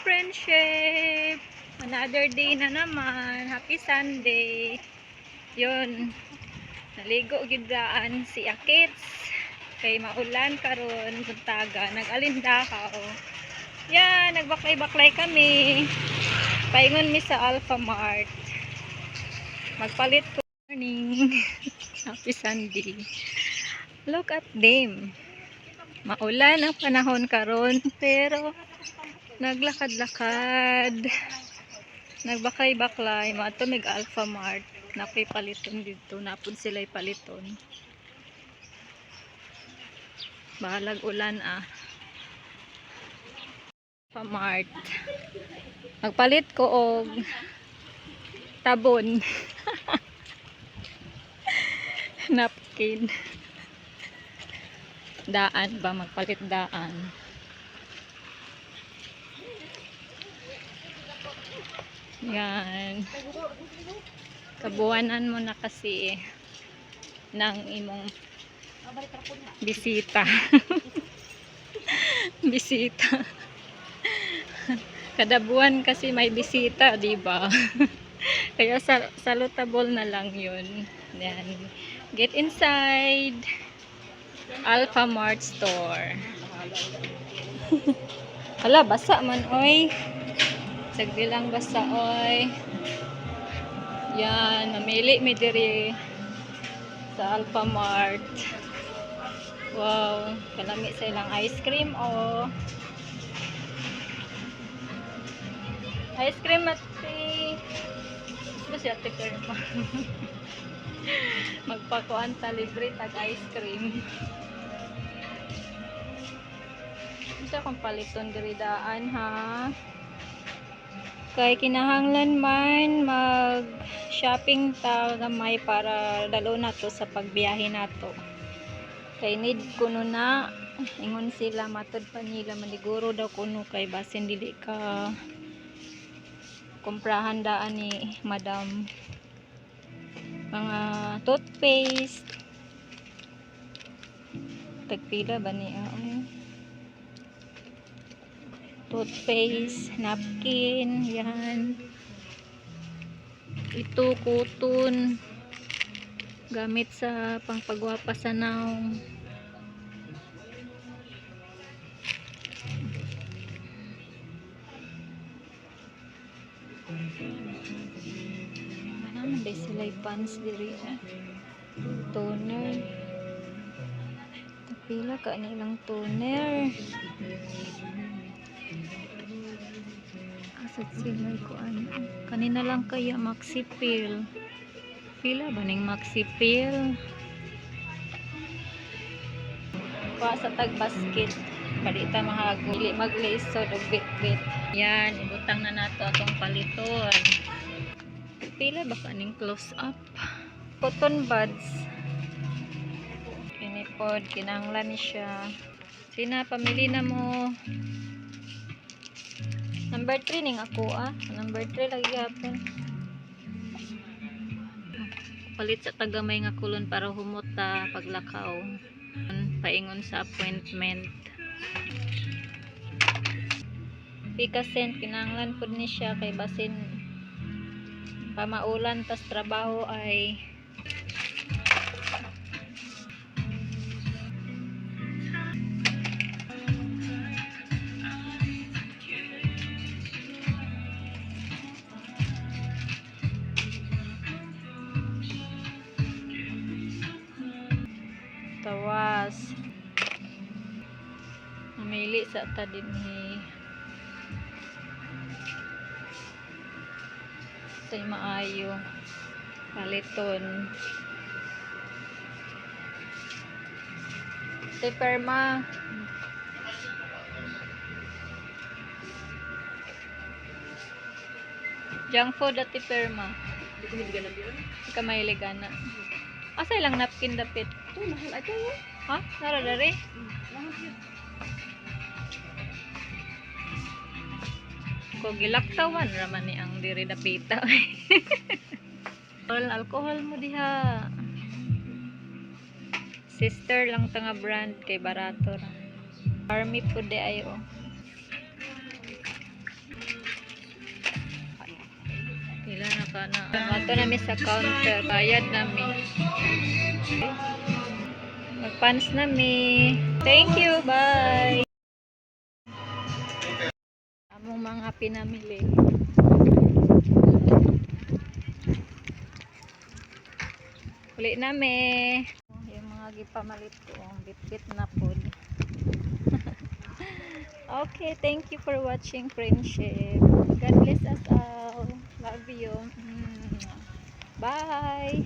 Ka-friendship! Another day na naman. Happy Sunday. Yun. Naligo gyud daan si Akits. Kay maulan karon buntaga. Nag-alindakaw. Yan, nagbaklay-baklay kami. Paingon mi sa Alpha Mart. Magpalit ko. Morning. Happy Sunday. Look at them. Maulan ang panahon karon, pero naglakad-lakad. Nagbakay-baklay, maadto mig Alpha Mart. Nakoy paliton dito, napod sila'y paliton. Bahalag ulan ah. Alpha Mart. Magpalit ko og tabon. Napkin. Daan ba, magpalit daan. Yan. Kabuwanan mo na kasi ng imong bisita. Bisita. Kada buwan kasi may bisita, di ba? Kaya salutable na lang yun. Yan. Get inside. Alpha Mart store. Hala, basa man, oy. Sagdi lang basa, oy. Yan, namili mi diri sa Alpha Mart. Wow, kalami sa ilang ice cream, oh. Ice cream ate. Ano si Ate Kerma? Magpakuan ta, libre tag ice cream. Unsa akong paliton diri daan ha? Kay kinahanglan man mag shopping ta gamay para dalo na to sa pagbiyahe nato. Kay need kuno na, ingon sila, matod pa nila maniguro daw kuno kay basin dili ka kumprahan daan ni madam mga toothpaste. Tagpila ba niya, oy? Toothpaste, napkin, yan. Ito, cotton. Gamit sa pangpagwapa sa naong. Manaman day sila pants diri. Eh. Toner. Pila ka nilang toner. Asat sila ko ano. Kanina lang kaya maxi pill. Pila ba ning maxi pill? Kuha sa tag basket. Palita mahago. Dili maglisod og bit-bit. Yan, ibutang na nato atong paliton. Pila ba kaning close up? Cotton buds. Kini pod kinahanglan ni siya. Sina, pamili na mo. Number 3 ning ako ah. Number 3 lagi hapon. Palit sa tagamay nga kulon para humot ta paglakaw. Paingon sa appointment. Pikasent kinahanglan pud ni siya kay basin pamaulan tas trabaho ay. Tawas. Mamili sa ta dinhi. Say maayo. Paliton. Tay perma. Junk food at perma. Hindi ko hindi ganap yun. Di ka mahilig ana. Asa ilang napkin dapit? Ito, mahal ito. Ha? Nara diri? Mahal yun. Ko gilaktawan raman ni ang diri dapita. Alcohol, alcohol mo diha. Sister lang ta nga brand kay barato ra. Army po di ayo. Sana. Ato nami sa counter. Bayad nami. Magpans nami. Thank you. Bye. Among mga pinamili. Uli nami. Yung mga gipamalit ko, ang bitbit na pod. Okay, thank you for watching, friendship. God bless us all. Love you. Bye.